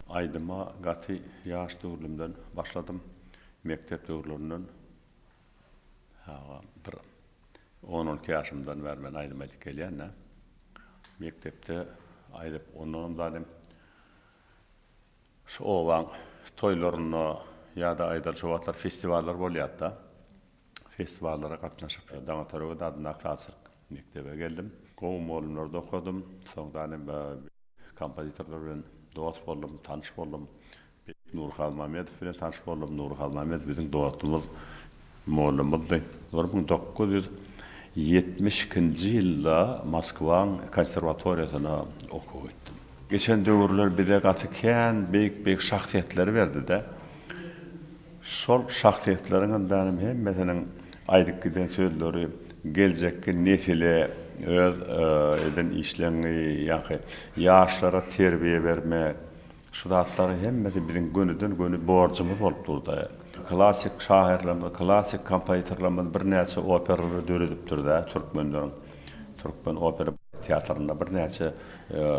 Aýdyma gaty ýaş döwürlimden başladym. Mekdep döwürlerinden. Hawa, bir on-on iki ýaşymdan bäri men aýdym aýdyp gelýän-dä. Mekdepde aýdyp, ondanam zalim şu obaň toýlarynda ýa-da aýdaly şo wagtlar festiwallar bolýardy-da. Festiwallara gatnaşyp, Daňatar Öwez adyndaky sazçylyk mekdebe geldim. Gowy mugallymlarda okadym. Soň zalim kompozitorlar bilen dost boldum, tanyş boldum. Nury Halmämmedow bilen tanyş boldum. Nury Halmämmedow biziň dostumyz, mugallymymyzdy. 1972-nji ýylda Moskwaň konserwatoriýasyna okuwa gitdim. Geçen döwürler bize gaty kän beýik-beýik şahsyýetleri berdi-de. Şol şahsyýetleriňem dänim hemmesiniň aýdyp giden sözleri geljekki nesile öz eden işleňi ýaňky ýaşlara terbiýe bermek, Şu zatlaryň hemmesi biziň gönüden-göni borjumyz bolup durdy. Klassyk şahyrlarymyz, klassyk kompozitorlarymyz birnäçe operalary döredipdir-dä, türkmenleriň. Türkmen opera teatrynda birnäçe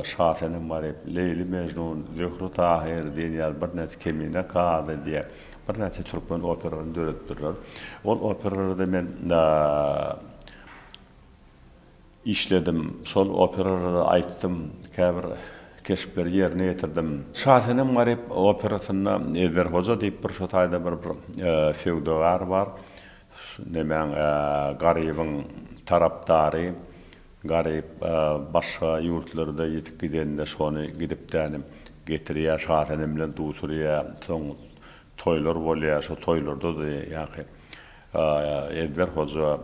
Şasenem Garyp, Leýli-Mejnun, Zöhre-Tahyr diýen ýaly birnäçe Kemine kazy diýen birnäçe türkmen operalaryny döredipdirler. Ol operalarda men Işledim. Şol operada-da aýtdym, käbir keşpleri ýerine ýetirdim. Şasenem Garyp operasynda Ezber hoja diýip bir şo taýda bir bir söwdagär bar. Nemäň Garybyň tarapdary. Garyp başga ýurtlarda ýitip gidende şony gidip dänim getirýär, Şasenem bilen duşurýar. Soň toýlar bolýar, şo toýlarda-da ýaňky Ezber hoja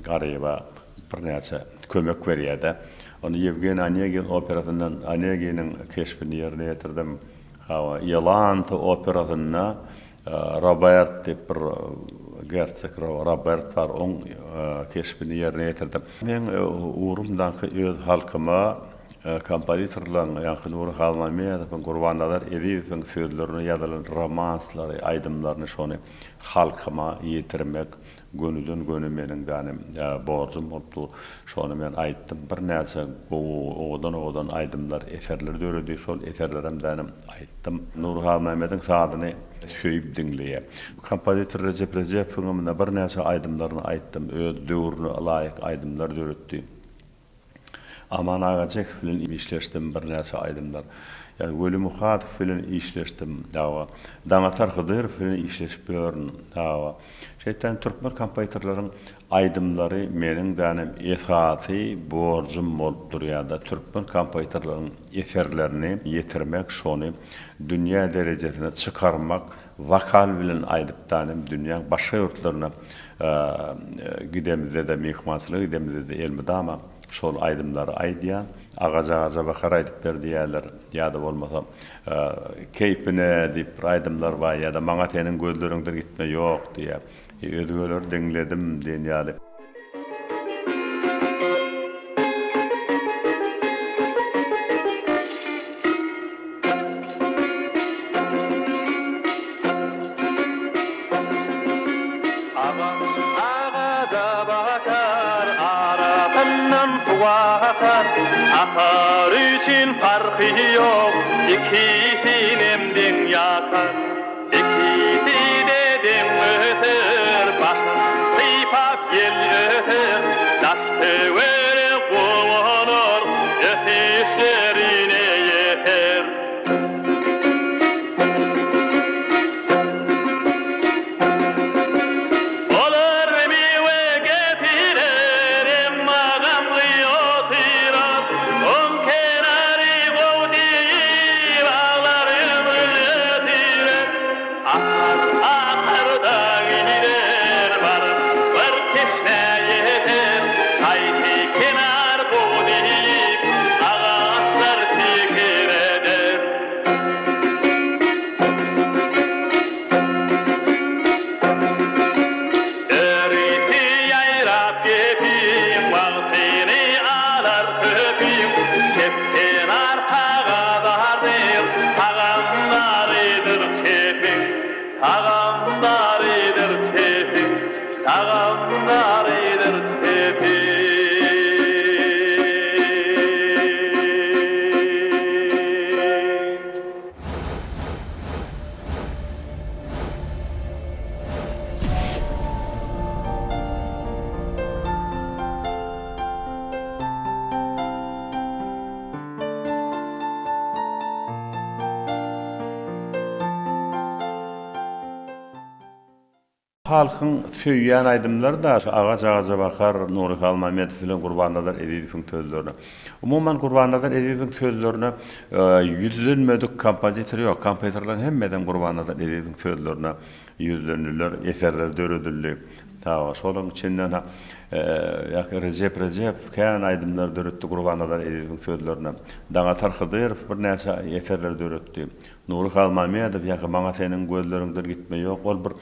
Garyba birnäçe kömek berýär-de. Ony Ýewgeniý Onegin operasyndan Oneginiň keşbini ýerine ýetirdim. Hawa, Ýolanta operasynda Robert diýip bir gersog Robert bar, oň keşbini ýerine ýetirdim. Meň ugrumdaky öz halkyma kompozitorlaryň, ýaňky Nury Halmämmedowyň, Gurbannazar Ezizowyň sözlerine ýazylan romanslary, aýdymlaryny şony halkyma ýetirmek gönüden-göni meniň ganym borjum bolup dur. Şony men aýtdym. Birnäçe gowy, owadan-owadan aýdymlar, eserler döredi. Şol eserlerem dänim aýtdym. Nury Halmämmediň sazyny söýüp diňleýär. Kompozitor Rejep Rejepowyňam ine birnäçe aýdymlaryny aýtdym. Öz döwrüne ylaýyk aýdymlar döretdi. Aman Agajekow bilen işleşdim birnäçe aýdymlar. Ýa Weli Muhadow bilen işleşdim. Hawa. Daňatar Hydyrow bilen işleşip ýörün. Hawa. Şeýtan türkmen kompozitorlaryň aýdymlary meniň dänem esasy borjum bolup durýar-da, türkmen kompozitorlaryň eserlerini ýetirmek, şony dünýä derejesine çykarmak, wokal bilen aýdyp dänem dünýäň başga ýurtlaryna Gidemizde-de, myhmançylyga gidemizde-de elmydama şol aýdymlary aýdýan. Agaja-agaja bakar aýdyp ber diýýärler. Ýa-da bolmasa, Keýpine diýip bir aýdymlar bar ýa-da Maňa seniň gözleriňden gitme ýok diýýär. Özgeleri diňledim diýen ýaly. Agaç agaja bakar, arasyndan suw akar. Akar üçin parhy ýok, ikisinem deň ýakar. Ikisi-de deň öser, başyn sypap ýel öser. Daş-töwerek guwanar, ösüşlerine ýeter. Olar miwe getirer, emma gamly otyrar. Oň kenary gowy diýip, aglar ömrün ötürer. Akar, akar-da gider, baryp bir çeşmä ýeter. Haýsy kenar gowy diýip, agaçlar pikir eder. Örüsi ýaýrap gepiň, wagtyny alar köpüň, Çep kenar saga bardyr, tagamdarydyr çepiň, Tagamdarydyr çepiň, tagamdarydyr çepiň. Halkyň söýýän aýdymlary-da şu Agaç agaja bakar, Nury Halmämmedow bilen Gurbannazar Ezizowyň sözlerine. Umuman Gurbannazar Ezizowyň sözlerine ýüzlenmedik kompozitor ýok. Kompozitorlaryň hemmesem Gurbannazar Ezizowyň sözlerine ýüzlendiler, eserler döredildi. Hawa, şolaryň içinden ýa Rejep Rejepow kän aýdymlar döretdi Gurbannazar Ezizowyň sözlerine. Daňatar Hydyrow birnäçe eserler döretdi. Nury Halmämmedow ýa Maňa seniň gözleriňden gitme ýok ol bir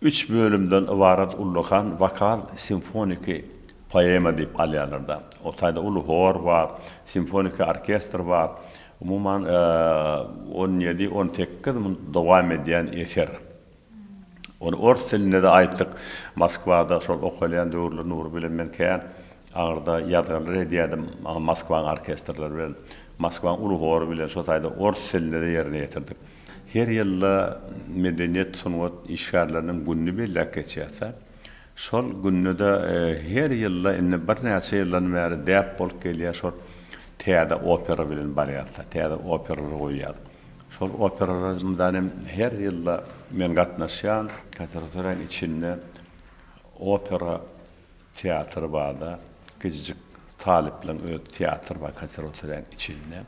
üç bölümden ybarat ullakan wokal simfoniki poema diýip alýarlar-da. O taýda uly hor bar, simfoniki orkestr bar. Umuman, on ýedi, 18 minut dowam edýän eser. Ony ors dilinde-de aýtdyk. Moskwada şol okalýan döwürler Nury bilen men kän aňyrda ýazgylar edýärdim, Moskwaň orkestrleri bilen, Moskwaň uly hory bilen şo taýda ors dilinde-de ýerine ýetirdik. Her ýylda medeniýet, sungat işgärleriniň gününi belläp geçýäs-de. Şol günde-de her ýylda indi birnäçe ýyldan bäri däp bolup gelýär şol täze opera bilen barýas-da, täze operalar goýýas. Şol operalarymdan hem her ýylda men gatnaşýan. Konserwatoriýanyň içinde opera teatry bar-da, kiçijik talyplaryň öz teatry bar konserwatoriýanyň içinde.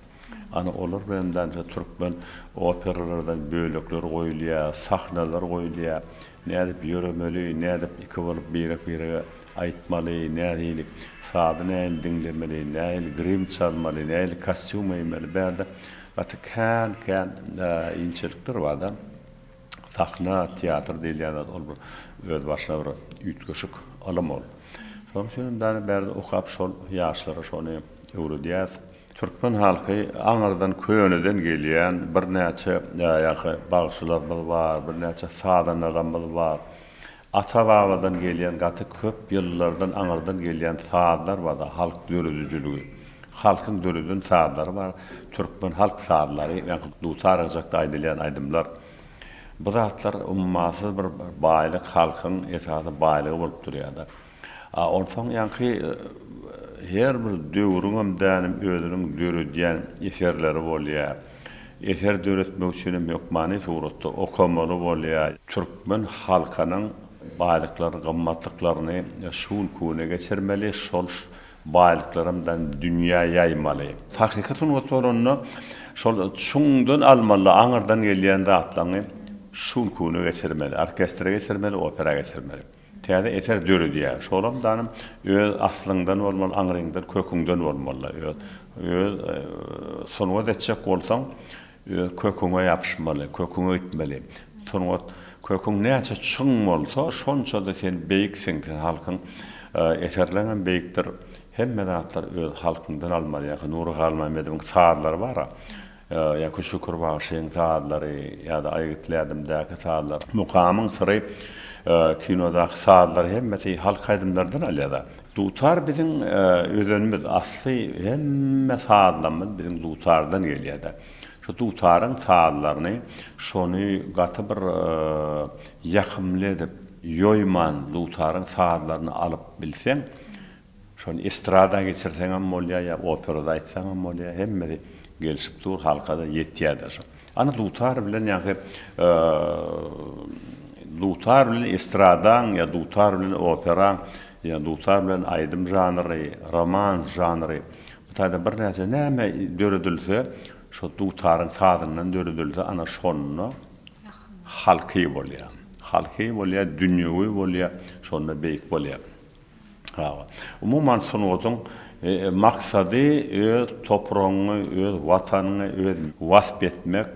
Ana, olar bilen daňça türkmen operalardan bölekler goýulýar, sahnalar goýulýar. Nädip ýöremeli, nädip iki bolup birek-birege aýtmaly, nähili sazy nähili diňlemeli, nähili grim çalmaly, nähili kostýum geýmeli, bärde gaty kän-kän inçelikler bar-da. Sahna, teatr diýilýän zat ol bir özbaşyna bir üýtgeşik ylym ol. Şonuň üçin hem bäri bärde okap şol ýaşlara şony öwredýäs. Türkmen halky aňyrdan köneden gelýän birnäçe ýaňky bagşylarymyz bar, birnäçe sazandalarymyz bar. Ata-babadan gelýän gaty köp ýyllardan aňyrdan gelýän sazlar bar-da, halk döredijiligi. Halkyň döreden sazlary bar, türkmen halk sazlary, ýaňky dutar gyjakda aýdylýan aýdymlar. Bu zatlar ummasyz bir baýlyk, halkyň esasy baýlygy bolup durýar-da. A onsoň ýaňky her bir döwrüňem dänim özüniň döredýän eserleri bolýar. Eser döretmek üçinem hökmany suratda okamaly bolýar. Türkmen halkynyň baýlyklaryny, gymmatlyklaryny şu günki güne geçirmeli, şol baýlyklaram dänim dünýä ýaýmaly. Hakyky sungat bolanda şol çuňdan almaly, aňyrdan gelýän zatlaryňy şu günki güne geçirmeli, orkestre geçirmeli, opera geçirmeli. Täze eser döredýär. Şolam danym öz aslyňdan bolmaly, aňryňdan, köküňden bolmaly. Öz öz sungat etjek bolsaň, öz köküňe ýapyşmaly, köküňe gitmeli. Sungat köküň näçe çuň bolsa, şonça-da sen beýiksiň, sen halkyň eserleňem beýikdir. Hemme zatlar öz halkyňdan almaly. Ýa-da Nury Halmämmedowyň sazlary bar-a. Ýa-ki Şükür bagşyň sazlary ýa-da Aýgytly ädimdäki sazlar, Mukamyň syry kinodaky sazlar hemmesi halk aýdymlardan alýar-da. Dutar biziň özenimiz, asly hemme sazlarymyz biziň dutardan gelýär-de. Şu dutaryň sazlaryny şony gaty bir ýakymly edip, ýoýman dutaryň sazlaryny alyp bilseň, Şony estrada geçirseňem bolýar ýa operada aýtsaňam bolýar, hemmesi gelşip dur, halka-da ýetýär-de şo. Ana dutar bilen ýaňky dutar bilen estradaň ýa dutar bilen operaň ýa dutar bilen aýdym žanry, romans žanry bu taýda birnäçe näme döredilse, şo dutaryň sazyndan döredilse ana şonda halky bolýar. Halky bolýar, dünýewi bolýar, şonda beýik bolýar. Hawa. Umuman sungatyň maksady öz topragyňy, öz watanyňy öz wasp etmek,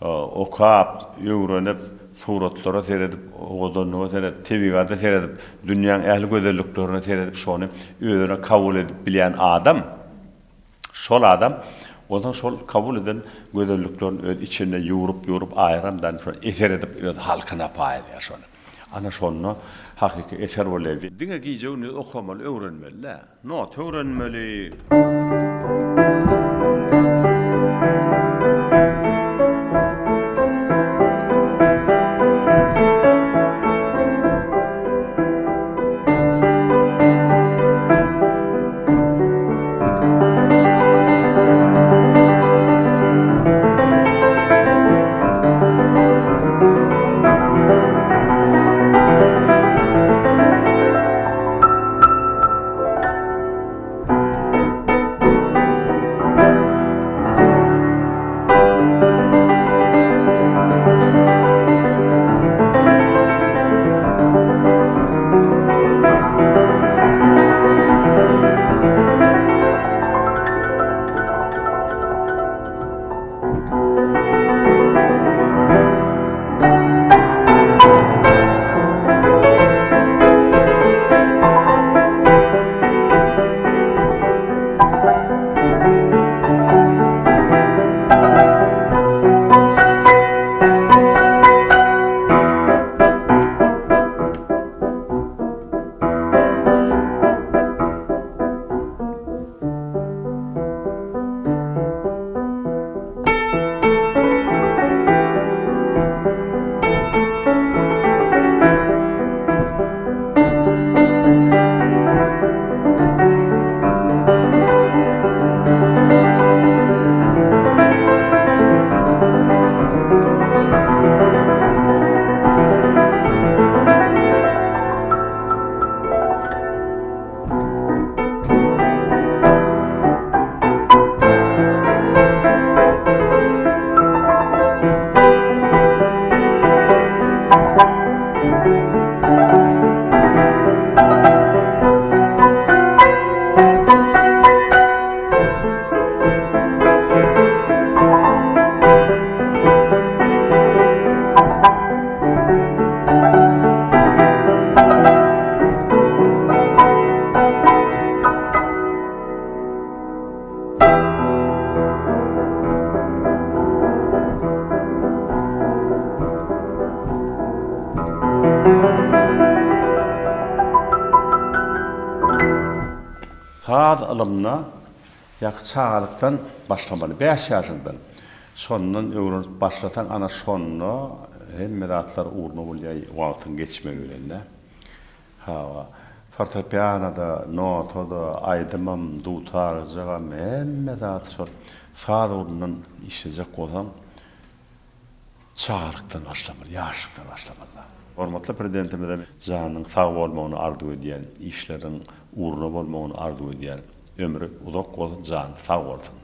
okap, öwrenip, suratlara seredip, owadanlyga seredip, tebigata seredip, dünýäň ähli gözelliklerine seredip şony özüne kabul edip bilýän adam Şol adam onsoň şol kabul eden gözelliklerini öz içinde ýugrup-ýugrup aýramdan şony eser edip öz halkyna paýlaýar şony. Ana şonda hakyky eser bolýar. Diňe gije-gündiz okamaly, öwrenmeli-dä. Nota öwrenmeli. Saz ylymyna ýaňky çagalykdan başlamaly, bäş ýaşyňdan. Şondan öwrenip başlasaň, ana şonda hemme zatlar ugruna bolýar wagtyň geçmegi bilen-de. Hawa, fortepianoda, notada, aýdymam, dutarjygam, hemme zat şol saz ugrundan işlejek bolsaň, çagalykdan başlamaly, ýaşlykdan başlamaly. Hormatly Prezidentimize janynyň sag bolmagyny arzuw edýän, işleriniň ugruna bolmagyny arzuw edýän. Ömri uzak bolsun, jany sag bolsun!